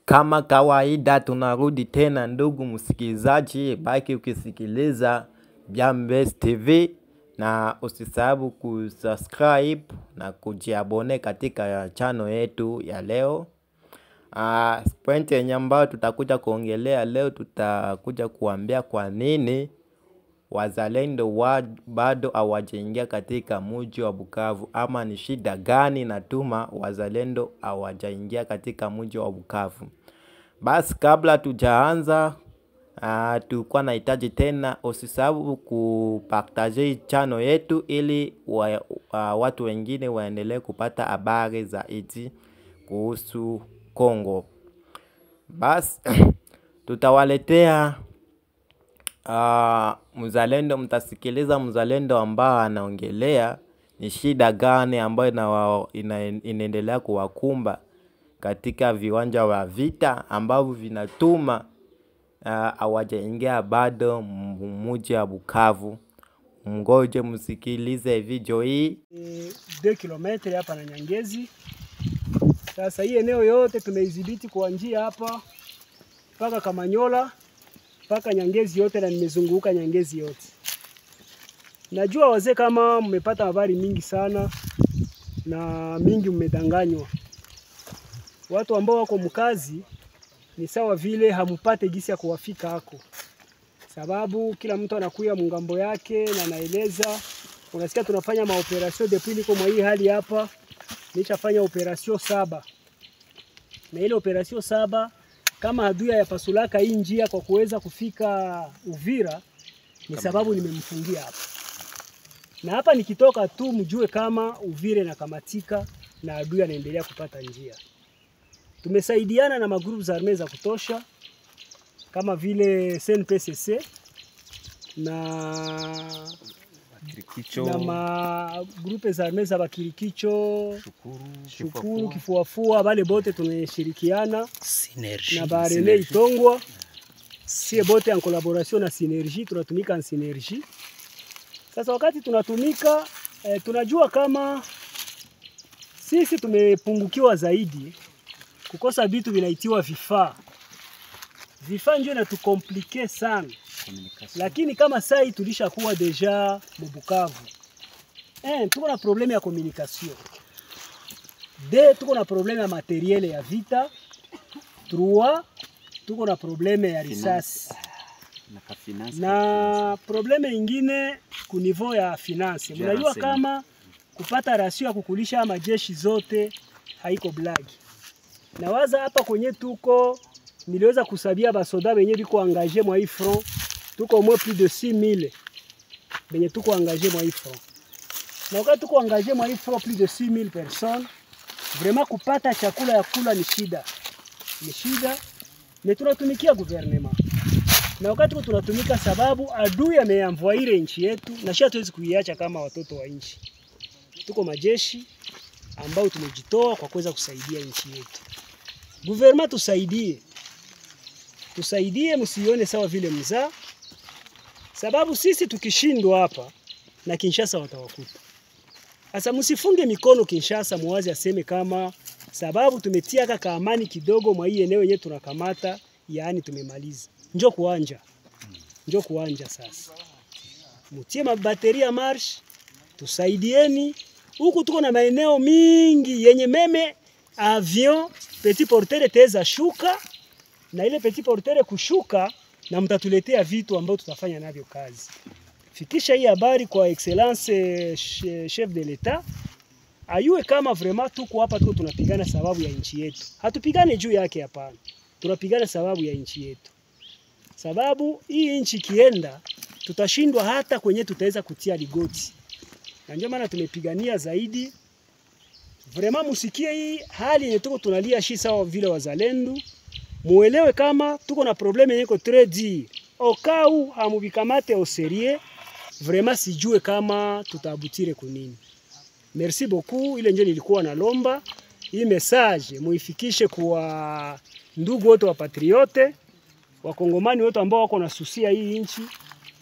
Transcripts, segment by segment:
Kama kawaida tunarudi tena, ndugu msikilizaji, baki ukisikiliza Jambes TV na usisahau kusubscribe na kujiabone katika channel yetu ya leo. Point yenye ambayo tutakuja kuongelea leo, tutakuja kuambia kwa nini wazalendo bado hawajaingia katika mji wa Bukavu, ama ni shida gani natuma wazalendo hawajaingia katika mji wa Bukavu. Basi kabla tujaanza, tulikuwa nahitaji tena usisahau kupartage channel yetu ili watu wengine waendelee kupata habari zaidi kuhusu Kongo. Basi tutawaletea mzalendo, mtasikiliza mzalendo ambao anaongelea ni shida gani ambayo inaendelea kuwakumba katika viwanja wa vita ambavyo vinatuma hawajaingia bado mji wa Bukavu. Mngoje msikilize video hii. 2 km hapa na Nyangezi. Sasa hii eneo yote tumeidhibiti kwa njia hapa mpaka Kamanyola mpaka Nyangezi yote, na nimezunguka Nyangezi yote. Najua wazee kama mmepata habari mingi sana na mingi mmedanganywa. Watu ambao wako mkazi ni sawa vile hamupate gisi ya kuwafika hako, sababu kila mtu anakuya mungambo yake na anaeleza. Unasikia tunafanya maoperation depuis niko mwa hii hali hapa, nishafanya operation 7. Na ile operation 7 kama adui ya pasulaka hii njia kwa kuweza kufika Uvira ni sababu nimemfungia hapa. Na hapa nikitoka tu mjue kama Uvira na kamatika na adui anaendelea kupata njia. Tumesaidiana na magrupu za armee za kutosha kama vile CNPCC na magrupe za armee za Bakirikicho, Shukuru, Kifuafua, wale bote tunashirikiana na Barene Itongwa. Sie bote en collaboration na Synergie, tunatumika en synergie. Sasa wakati tunatumika tunajua kama sisi tumepungukiwa zaidi kukosa vitu vinaitiwa vifaa. Vifaa ndio inatukomplike sana. Lakini kama sai tulishakuwa deja Bukavu. Tuko na probleme ya communication. 2, tuko na probleme ya materiel ya vita. 3, tuko na probleme ya risasi. Na probleme ingine ku niveau ya finance. Mnajua kama kupata rasio ya kukulisha majeshi zote haiko blagi. Na waza hapa kwenye tuko niliweza kusabia basoda benye biko engagé mwa hii front, tuko mwa plus de 6000 benye tuko engagé mwa hii front. Na wakati tuko engagé mwa hii front plus de 6000 personnes, vraiment kupata chakula ya kula ni shida. Ni shida, na tunatumikia gouvernement. Na wakati tunatumika sababu adui ameamvuaire nchi yetu na shi hatuwezi kuiacha kama watoto wa nchi. Tuko majeshi ambao tumejitoa kwa kuweza kusaidia nchi yetu. Gouvernement tusaidie. Tusaidie, msione sawa vile mzaa. Sababu sisi tukishindwa hapa na Kinshasa watawakuta. Sasa msifunge mikono Kinshasa muwazi aseme kama sababu tumetia kaka amani kidogo mwa hii eneo yenyewe tunakamata, yaani tumemaliza. Njoo kuanja. Njoo kuanja sasa. Mutie mabateria marche, tusaidieni. Huku tuko na maeneo mingi yenye meme avion petit porteur teza shuka, na ile petit porteur kushuka na mtatuletea vitu ambavyo tutafanya navyo kazi. Fikisha hii habari kwa excellence chef de l'etat, ayue kama vraiment tuko hapa, tuko tunapigana sababu ya nchi yetu. Hatupigane juu yake, hapana. Tunapigana sababu ya nchi yetu. Sababu hii nchi kienda tutashindwa hata kwenye tutaweza kutia ligoti. Na ndio maana tumepigania zaidi. Vraiment musikie hii hali yenye tuko tunalia shi sawa vile wazalendo. Muelewe kama tuko na probleme yenye iko très dur. Okau hamubikamate au sérieux, vraiment sijue kama tutabutire kunini. Merci beaucoup, ile ndio nilikuwa na lomba. Hii message muifikishe kwa ndugu wote wa patriote, wakongomani wote ambao wako na susia hii nchi.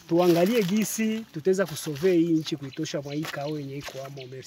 Tuangalie gisi tutaweza kusove hii nchi kuitosha mwa hii kao yenye iko amo. Merci.